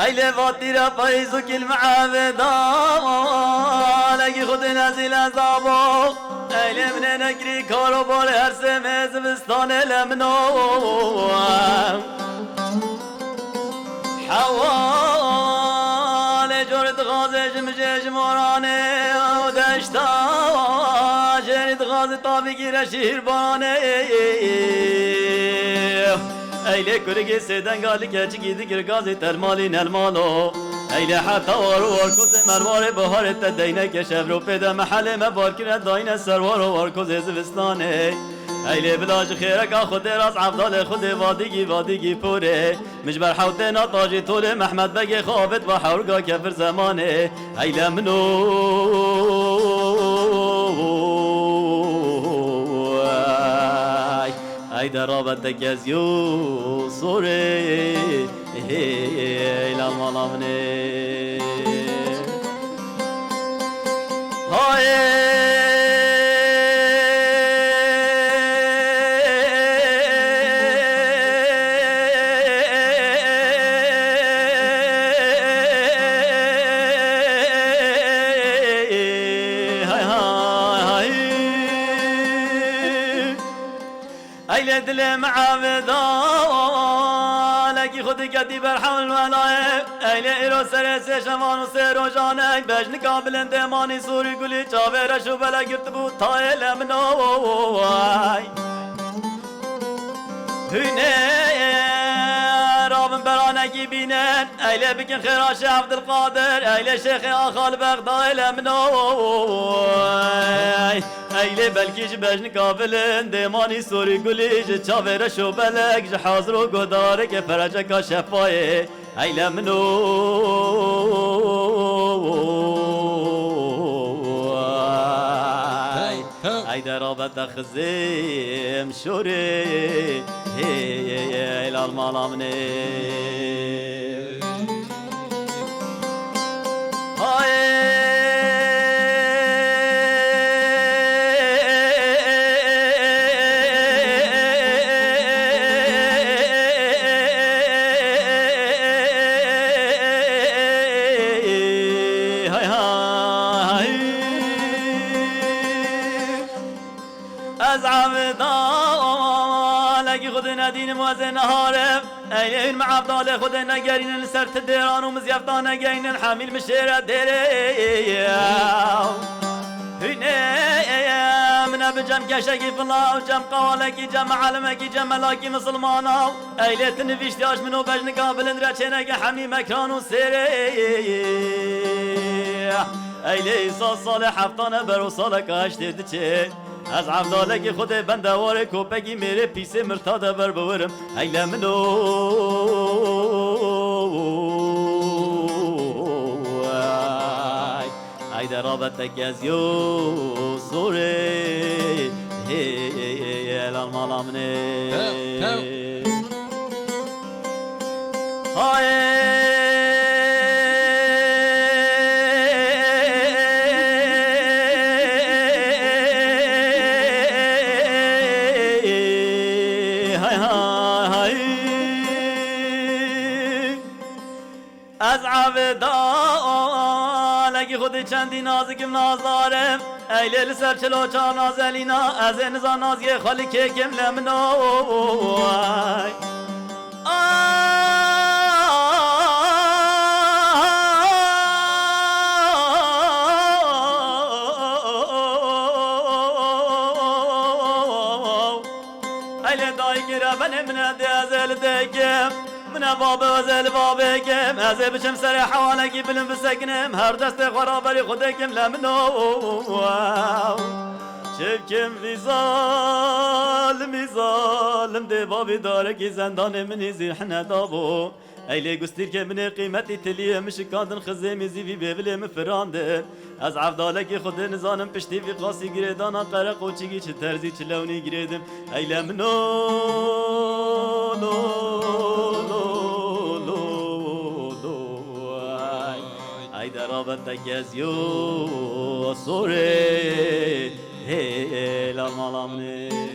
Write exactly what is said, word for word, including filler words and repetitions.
Eyle vatîra payîzokî li me'evida, legi xudê nezî lezabo. Eyle min ê nekirî karobarê her sê meh zivistanê le min o. Hewalê corê dixwaze ji mijê ji moranê û deşta jêrî dixwaze tabî gîre şîrbanê. Eylê kurigê sêdenga li keçikî dikir gazê telmalî nelmalo. Eylê heta war û war kozê merwarê biharê te deyneke şevro pê de mehelê me barkire dayne ser war û war kozê zivistanê. Eylê bila ji xêreka Xwedê raz evdalê Xwedê vadîgî vadîgî porê. Min ji ber hewtê nata jî tolê Mehmed Begê xwe avêt ve hewrga kefir zemanê. Eyle min o. Ey de rabe te kezî û sorê, ey la mala min ê. Hayê. Hay, hay, hay. Eylê dilê me evida, lekî xwe diketî ber hewl welayê. Eylê îro serê sê şevan û sê rojan e, bejnika bilind dêmanî sûrî gulî çavê reş û belek girtibû tayê le min o. Hûnê rabin beranekî bînin, eylê bikin xêra Şêx Evdilqadir, eylê Şêxê Axa li Bexdayê le min o. Eylê belkî ji bejnika bilind dêmanî sorî gulî ji çavê reş û belek ji hazir û guhdareke fereceka şefayê. Eyle min o. Tew, tew. Ey de rabe te xizim şorê. Hey, hey, hey, lal mala min ê. Hayê. Hay, hay. Ez evda lekî xudê nedînim û ez ê neharim. Eylê hûn me evdalê xudê negerînin li ser ti dêran û mizyefta negeynin hemîl mi şêre dêrê. Hûnê min e bi cem keşekî fila û cem qawalekî cem elimekî cem melakî misilmana. Eylê ti nivîştiya ji min û bejnika bilind re çêneke hemî mekran û sêrê. Eylê îsa salê heftan e ber û saleka heştê diçê. Ez evdalekî xudê bende warê kopekî mêrê pîsê mirta de ber biwirim. Eyle min o. Ey de rabe te kezî û sorê. Hey, hey, hey, hey, lal mala min ê. Tew, tew. Hayê. Hay, hay, hay. Ez evda lekî xudî çendî nazik im nazdarim. Eylê li ser çilo çar nazelîna, ez ê niza naziyê xwe li kêkim le min o. Ay. Eylê dayikê re benê min e dê ez ê li dêkim. Min e babê ez ê li babê kim. Ez ê biçim serê hewalekî bilind bisekinim. Her destê xwe raberî xwe dêkim le min o. Çi bikim vî zalimî zalim dê babî darekî zendanê min î zî hine dabo. Eylê gustîrkê min ê qîmetî tiliyê min şikandin xizê min zî vî bêvilê min firandin. Ez evdalekî xudê nizanim piştî vî qasî girêdana qereqoçîgî çi terzî çi lewnî girêdim. Eyle min o, lo, lo, lo, lo, ay. Ay de rabe te kezî yo sorê, hê la mala min ê.